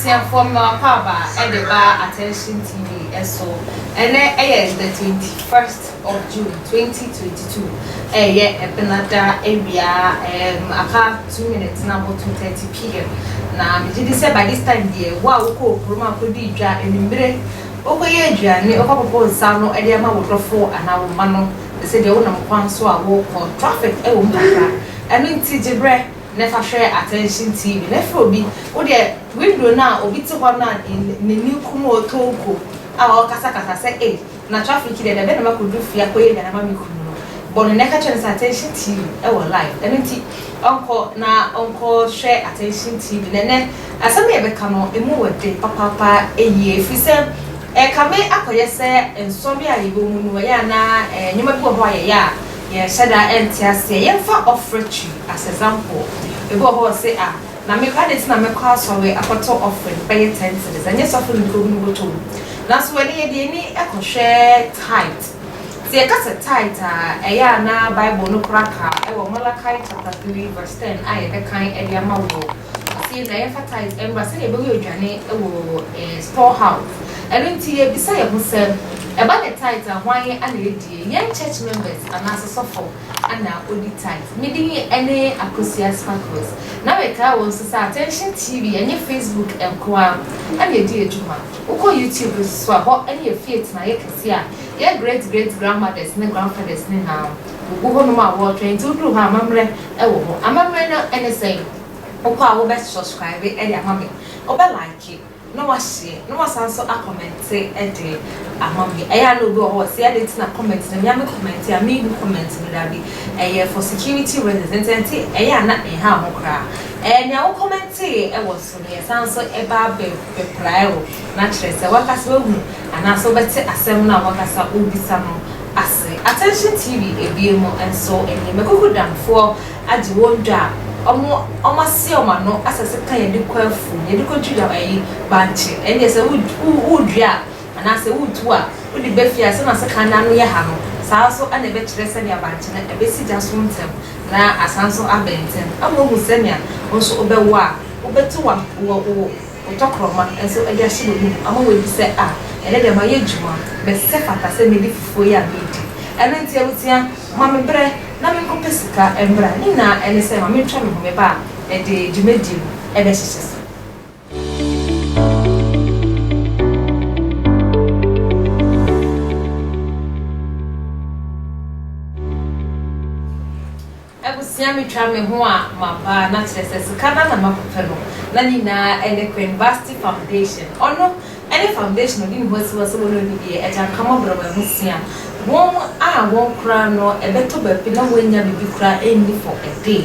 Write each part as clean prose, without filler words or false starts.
Abusuafoɔ mema w'akwaaba de ba Attention TV so. Ɛnɛ yɛ the 21st of June 2022, ɛyɛ Ɛbenada awia, um, aka 2 minutes na abɔ 2:30 pm. Na megye di sɛ by this time deɛ, wo a wokɔɔ kurom akɔdi dwa anwummere, wokɔyɛ aduane, wokɔpopo nsa no de ama wo dɔfo anaa wo mma no, te sɛ deɛ wonam kwan so a worekɔ, traffic wɔ mu kakra. Ɛno nti gye berɛ na fa hwɛ Attention TV na frɛ obi. Wo deɛ window no a obi te hɔ no a n'ani ku no ɔretɔ nko a ɔrekasakasa sɛ ei na traffic yi deɛ da bɛn na makɔduru fie akɔyɛ aduane ama me kunu no, bɔ no na ka kyerɛ no sɛ Attention TV wɔ live. Ɛno nti ɔnkɔ na ɔnkɔhwɛ Attention TV. Na ɛnnɛ asɛm a yɛbɛka no ɛmu wɔ den papaapa yie ɛfiri sɛ ɛrekame akɔyɛ sɛ nsɔre a yɛwɔ mu no ɛyɛ a na nneɛma bi wɔ hɔ a yɛyɛ a Yɛnhyɛ da nte aseɛ. Yɛmfa offretory as example. Ebi wɔ hɔ a ɔse ah na me koraa deɛ nti na mɛkɔ asɔre akɔtɔ offering bɛyɛ 10 cedis ɛnyɛ sɔfo no mpo no bɔtɔ mu. Nanso ɛnɛ yɛde ani kɔhwɛ tithe. Sɛ yɛka sɛ tithe a ɛyɛ a na Bible no koraa ka wɔ Malachi chapter 3 verse 10 a yɛbɛkan de ama wo. Ɔse na yɛmfa tithe mmra sɛdeɛ yɛbɛyɛ aduane wɔ store house. Ɛno nti yɛbisa yɛn ho sɛ ɛba ne tithe a hwan na ɛdie? Yɛn church members anaasɛ sɔfo na odi tithe? Me din ne Akosua Sparkles. Na mekae wo nso sɛ Attention TV ɛnyɛ Facebook nko ara na ɛdi adwuma. Wokɔ YouTube nso a, hɔ ne yɛn fie tenaeɛ kɛseɛ a yɛn great great grandmothers ne grandfathers nyinaa wɔgu hɔnom a wɔretwɛn. Nti woduru hɔ a amammerɛ wɔ hɔ. Amammerɛ no ne sɛn? Wokɔ a wobɛ subscribe de ama me, wobɛ like na wahyɛ na wasan so acomment de ama me. Ɛyɛ a na obi wɔ hɔ ɔse adɛn nti na comment no mea me comment a menhu comment no. Dabi, ɛyɛ for security reasons nti ɛnte ɛyɛ a na ɛnha ho koraa. Ɛyɛ nea wo comment ɛwɔ so no yɛsan so ɛba bɛprae wo na kyerɛ sɛ wakasa wahu anaasɛ wobɛte asɛm no a wakasa wobisa no ase. Attention TV ebie mu nso anim akuku damfoɔ agye wɔn dwa a ɔmo ase ɔmo ano asɛ ka yɛde kɔ afuom yɛde kɔ twitwa ɛyi bankye. Ɛndeɛ sɛ wodua a anaasɛ wotu a wode ba fie a sɛ na sekan no ano yɛ ha no saa so ɛna ɛbɛkyerɛ sɛnea bankye no ɛbɛsi gya so ntɛm na asan so abɛn ntɛm ama ohu sɛnea wo nso wobɛwɔ a wobɛto wa wɔ wo wotɔkorɔma nso de ahyɛ w'anum ama w'adi sɛ a ɛnɛ deɛ mayɛ adwuma mɛsɛ fata sɛ medi fufuo yi a medi. Ɛno nti abusua, ma me berɛ na menkɔpɛ sika mbra. Ne nyinaa ɛne sɛ ma mentwa me ho meba a ɛde dwumadie no ɛbɛhyehyɛ so. Abusua, metwa me ho a maba na kyerɛ sɛ sika na na makɔpɛ no na ne nyinaa ɛne Queen Vasti Foundation. Ɔno ɛne foundation ɔde ne ho asi hɔ sɛ wɔn ani deɛ ɛgya nkama brɛ wɔn ho sia wɔn a wɔn koraa no ɛbɛtɔ baabi na wɔanya biribi koraa ɛnni for a day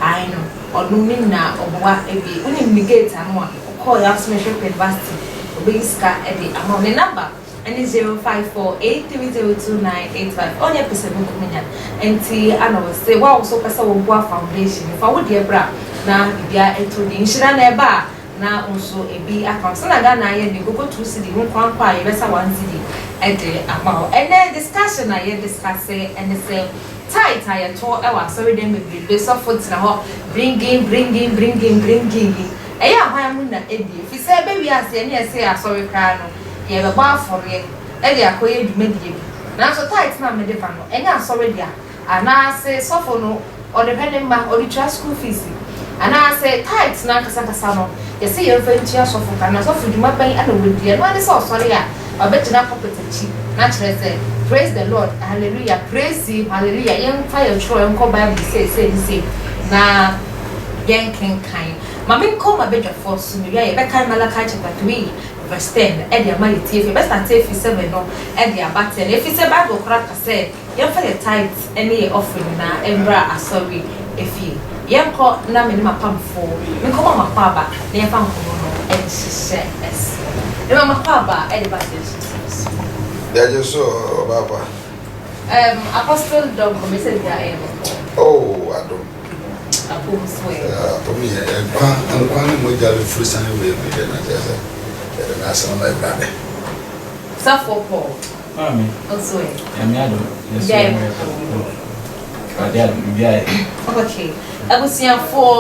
ae no ɔno ne nyinaa ɔboa ebi. Wonim ne gate ano a ɔkɔɔ yɛ aso mehwɛ Queen Vasti ɔbɛyi sika ɛde ama wo. Ne number ɛne 0548302985. Ɔnyɛ pɛ sɛ mekɔmenya nti ana wɔ sɛ wo a wo so pɛ sɛ woboa foundation fa wo deɛ bra na biribia ɛtɔ di nhyira na ɛba a na wo nso ebi aka wo sɛ na Ghana ayɛ de koko 2 cedi wo nkwankwa a yɛbɛsa 1 cedi ɛde ama wo. Ɛnɛ discussion a yɛ discuss ɛne sɛ tithe a yɛto ɛwɔ asɔredan bebrebe, sɔfo tena hɔ bringing, bringing, bringing, bringing, ɛyɛ ahwan mu na ɛdie fi sɛ ɛbɛwie aseɛ ne yɛsɛ asɔre koraa no yɛbɛbɔ afɔreɛ ɛde akɔyɛ dwumadie bi, nanso tithe na mede ba no ɛnyɛ asɔre dea anaasɛ sɔfo no ɔde hwɛ ne mma, ɔde tua school fees, anaasɛ tithe na ankasakasa no yɛsɛ yɛmfa ntua sɔfo ka na sɔfo dwuma bɛn ɛna wɔdi? Ɛno ane sɛ ɔsɔre a ɔbɛgyina pulpit akyi na kyerɛ sɛ praise the Lord, hallelujah, praise him, hallelujah. Yɛmfa yɛn twerɛ nkɔ Bible sei sei ne sei na yɛnkenkan. Ma menkɔ ma badwafoɔ so mewia yɛbɛkan Malachi chapter 3 verse 10 ɛde ama yɛ tie fi yɛbɛstart efi 7 no ɛde aba 10 efi sɛ Bible koraa ka sɛ yɛmfa yɛ tithe ne yɛ offering nyinaa mmra asɔre efie. Yɛnkɔ na me ne m'apamfoɔ menkɔma m'akɔ aba na yɛmfa nkɔmmɔ no nhyehyɛ ɛso. Mema m'akɔ aba ɛde ba attention so. Yɛgye so, ɔbaapa. Apostle Dɔnkɔ, mesɛ bia ɛyɛ bɔkɔ? Oh, adom. Apom so ɛ? Apom yɛ nkwa ne mogya no firi sane wei mu deɛ na kyerɛ sɛ yɛde no asɛm no Awurade. Safo Paul. Maame. Nso ɛ? Nyame adom. Yɛso Bia yɛ yɛ bɔkɔ. Awurade adom, biribiara yɛ. Okay, abusuafoɔ,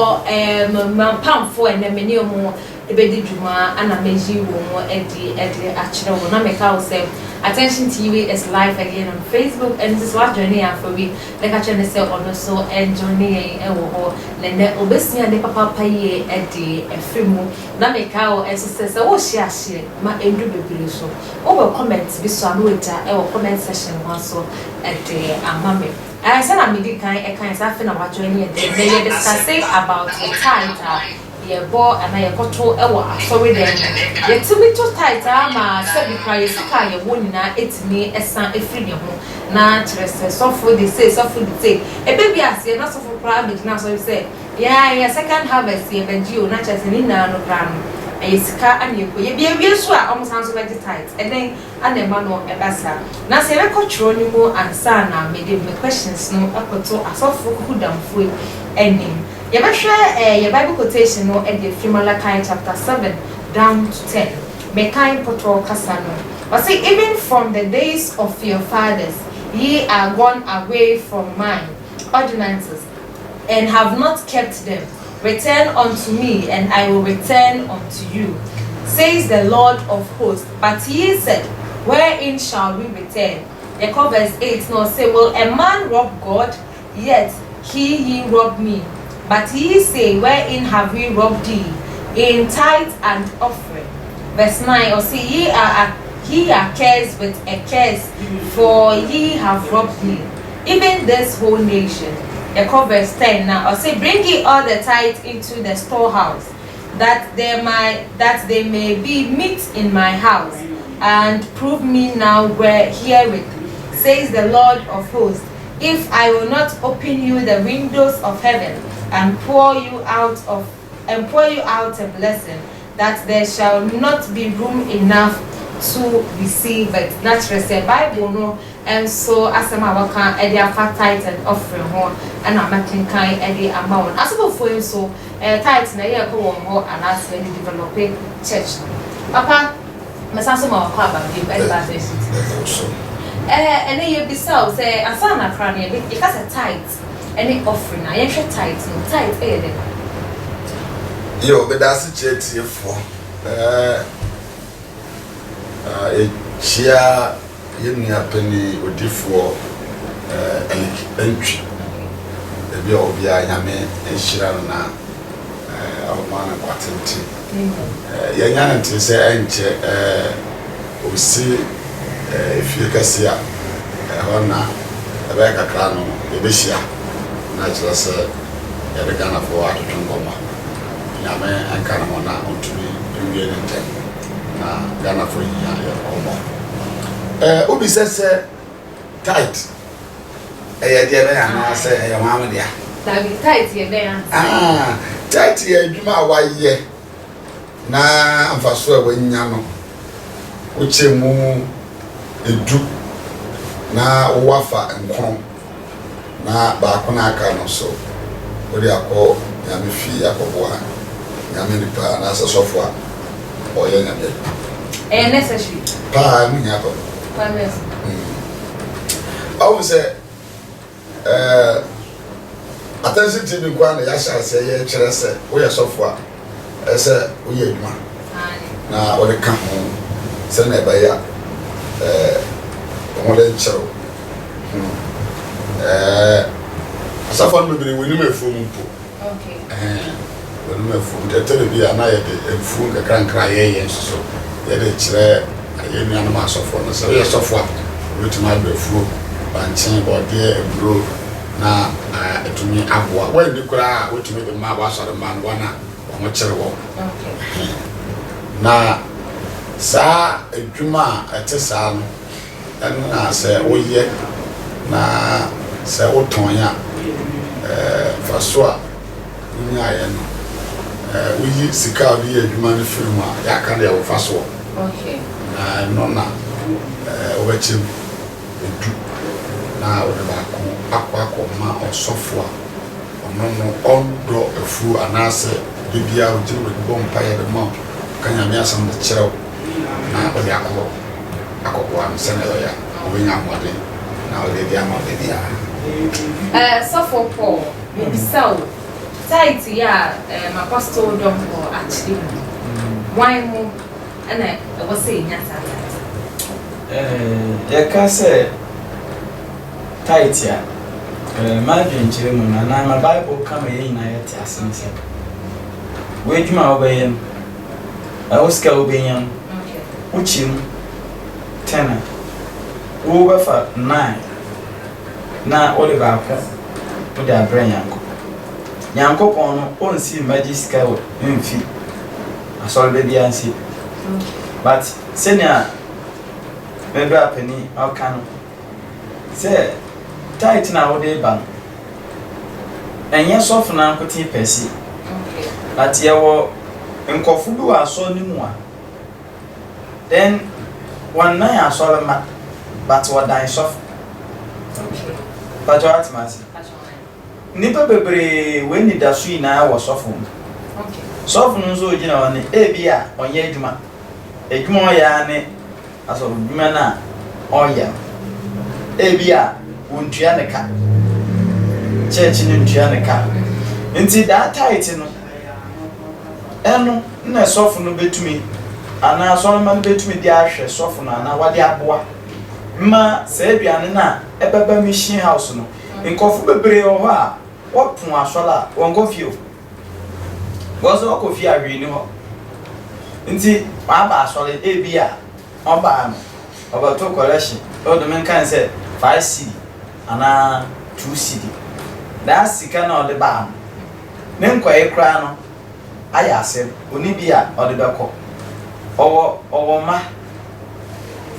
mampamfoɔ, ɛnɛ me ne ɔmo Ebedi dwuma ana meyi wɔn adi de akyerɛ wo. Na meka wo sɛ Attention TV is live again on Facebook, ɛno nti sɛ woajoine yɛn afa bi na ka kyerɛ no sɛ ɔno nso njoine yɛn wɔ hɔ, na ɛnnɛ obesua ade papaapa yie de afiri mu. Na meka wo nso sɛ sɛ worehyɛ aseɛ ma ɛndu bebree so, wowɔ comment bi so a na wagya wɔ comment section hɔ nso de ama me. Ɛɛ sɛnea medi kan kae sɛ afei na woajoine yɛn deɛ, nnɛ yɛ discuss about tithe a yɛbɔ anaa yɛkɔto wɔ asɔredan mu. Yɛtumi to tithe ara ma sɛbi koraa yɛn sika a yɛwɔ nyinaa tumi san firi yɛn ho. Na kyerɛ sɛ sɔfo de sei, sɔfo de sei. Ɛbɛwie aseɛ na sɔfo koraa bɛgyina asɔre sɛ yɛn ara yɛn second harvest yɛbɛgye o, na kyerɛ sɛ ne nyinaa no koraa no ɛyɛ sika na ɛkɔ. Yɛbɛwie nso a wɔsan nso bɛgye tithe. Ɛdɛn na ɛma no ɛba saa? Na sɛ yɛbɛkɔ twerɛ no mu ansa na mede me questions no akɔto asɔfo kukudamfoɔ yi anim. Yɛbɛhwɛ yɛn Bible quotation no de afiri Malachi chapter 7 down to 10. Mekan pɔtɔ kasa no. Ɔse, Even from the days of your fathers ye are gone away from mine ordinances, and have not kept them. Return unto me, and I will return unto you, says the Lord of hosts. But ye said, Wherein shall we return? Yɛkɔ verse 8 no, ɔse, Will a man rob God? Yet he ye rob me. But ye say, Wherein have we robbed thee? In tithe and offering. Verse 9, ɔse, Ye are ye are cursed with a curse, for ye have robbed me, even this whole nation. Yɛkɔ verse 10 na ɔse, Bring ye all the tithe into the storehouse, that there may be meat in my house, and prove me now where herewith, says the Lord of hosts, if I will not open you the windows of heaven and pour you out a blessing, that there shall not be room enough to receive it. Na kyerɛ sɛ Bible no nso asɛm a wɔka de afa tithe and offering ho ɛna mɛkenkan de ama wɔn. Asɔfofoɔ yi nso tithe na ɛyɛ ɛkɔ wɔn hɔ anaasɛ ɛde develop church no. Papa, mɛsan so ma wakɔ aba bio ɛde ba attention TV. So Ɛne yɛbisa wo sɛ ansa na kora no yɛbɛ yɛka sɛ tithe ɛne offering a, yɛnhwɛ tithe no. Tithe ɛyɛ dɛn? Yo, meda ase kyerɛ tiefoɔ. Yɛkyia yɛn nua panin odifoɔ Eric Antwi. Ebi a obiara, Nyame nhyira no na ɔma no nkwa tenten. Yɛnya no nte sɛ ɛnkyɛ osi efie kɛse a ɛhɔ na ɛbɛyɛ kakra no yɛbɛhyia na kyerɛ sɛ yɛde Ghanafoɔ atwetwe nkɔmmɔ. Nyame nka ne ho na ɔntumi nwie ne ntɛm na Ghanafoɔ hia yɛ nkɔmmɔ. Obi sɛ tithe ɛyɛ deɛ bɛyɛ anaasɛ ɛyɛ hwan mo dea? Dabi, tithe yɛ dɛn ansa? Ah, tithe yɛ adwuma a wayɛ na mfaso a wanya no, wokyɛ mu 10 na wowɔ afa 9 na baako na aka no so wode akɔ Nyame fie akɔboa Nyame nipa anaasɛ sɔfo a ɔyɛ Nyame adwuma. Ɛyɛ necessary? Paa, ɛho hia papa. Kwan bɛn so? Ɔhu sɛ Attention TV nkoa na yɛahyɛ aseɛ yɛkyerɛ sɛ woyɛ sɔfo a, ɛsɛ sɛ woyɛ adwuma na wode ka ho sɛnea ɛbɛyɛ a wo ho renkyerɛw. Asafo no bebree wɔnim afuo mu mpo. Wɔnim afuo mu tɛtɛrɛ bi a na yɛde mfuo nkakrankra yɛyɛ nso so yɛde kyerɛ yɛn nuanom asɔfoɔ no sɛ woyɛ sɔfo a, wobɛtumi adɔ afuo, bankye, bɔɔdeɛ, aburo na ɛtumi aboa. Woanni koraa a, wotumi de ma w'asɔre mma no, wɔn a wɔn kyere wɔn. Na saa adwuma a ɛte saa no, ɛno na sɛ woyɛ na sɛ wotɔn a, mfaso a wonyaeɛ no, woyi sika a wode yɛ adwuma no firi mu a, yɛaka no yɛ wo mfasoɔ. Na ɛno na wobɛkyɛ mu 10 na wode baako akɔ akɔma ɔsɔfo a ɔno no ɔndɔ afuo anaasɛ da biara ɔgyina w'ani bɔ mpaeɛ de ma wo, ka Nyame asɛm de kyerɛ wo, na wode akɔ akɔboa no sɛnea ɛbɛyɛ a wobɛnya ahoɔden na wode de ama wo da biara. Sɔfo Paul, mebisa wo, tithe yi a Apostle Donkor akyerɛ mu. Wan mo na ɛwɔ sɛ yɛnya saa tithe? Yɛka sɛ tithe a, m'adwenkyerɛ mu no anaa ma Bible ka ma yɛn nyinaa yɛte ase ne sɛ, w'adwuma a wobɛyɛ no, ɛwo sika a wobɛnya no, wokyɛ mu ten a, wobɛfa nine na wode baako wode abrɛ Nyankopɔn. Nyankopɔn no ɔnsi mmɛgye sika wɔ mfi asɔreba biara nsi. But sɛnea me bra panin ɔka no sɛ tithe no a wode ba no ɛnyɛ sɔfo no ankoten pɛsi. But yɛwɔ nkurɔfo bi wɔ asɔr no mu a then wɔnnan asɔremma but wɔdan sɔfo. Pakyɛ woate m'ase? Nnipa bebree wɔn anidaso nyinaa wɔ sɔfo mu. Sɔfo no nso ogyina hɔ no ebi a ɔnyɛ adwuma. Adwuma a ɔyɛ ara ne asɔfodwuma no a ɔyɛ no. Ebi a wɔntua ne ka. Church no ntua ne ka. Nti daa tithe no, ɛno na sɔfo no betumi anaa asɔremma no betumi de ahwɛ sɔfo no anaa wɔde aboa ma saa aduane no a ɛbɛba mission house no. Nkurɔfo bebree wɔ hɔ a wɔpon asɔr a wɔnnkɔ fie o. Because ɔkɔ fie a hwee nni hɔ. Ntsi ɔaba asɔr ebi a ɔbaa no ɔbɛto collection ɔde menka no sɛ 5 cedi anaa 2 cedi. That sika no a ɔde baa no, ne nkɔe koraa no ayɛ asɛm. Onni bi a ɔde bɛkɔ. Ɔwɔ mma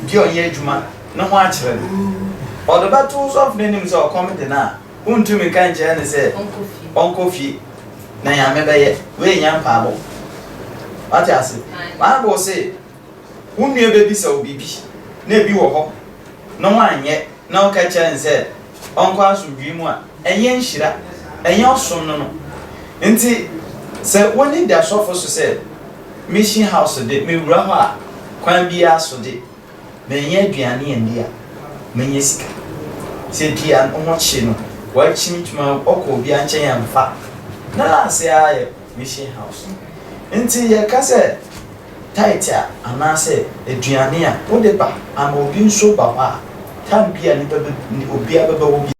bi a ɔnyɛ adwuma ne ho akyerɛ no. Ɔde bɛto sɔfo no anim sɛ ɔkɔm de no a, wontumi nka nkyerɛ no sɛ ɔnkɔ fie na Nyame bɛyɛ. Wei nyɛ mpaebɔ. Wate ase? Bible se wo nua bɛbisa wo biribi na ebi wɔ hɔ na woanyɛ na woka kyerɛ no sɛ ɔnkɔ asomdwee mu a, ɛnyɛ nhyira, ɛnyɛ ɔsom no no. Nti sɛ w'ani da sɔfo so sɛ mission house de mewura hɔ a, kwan biara so de manya aduane andi a, menya sika. Sɛ pii a wo ho kye no, wakyimkyim ɔkɔ obiara nkyɛn amfa. Na last ara yɛ mission house. Nti yɛka sɛ tithe a anaasɛ aduane a wode ba ama obi nso ba hɔ a, time bi a nipa bɛ obiara bɛba hɔ bi.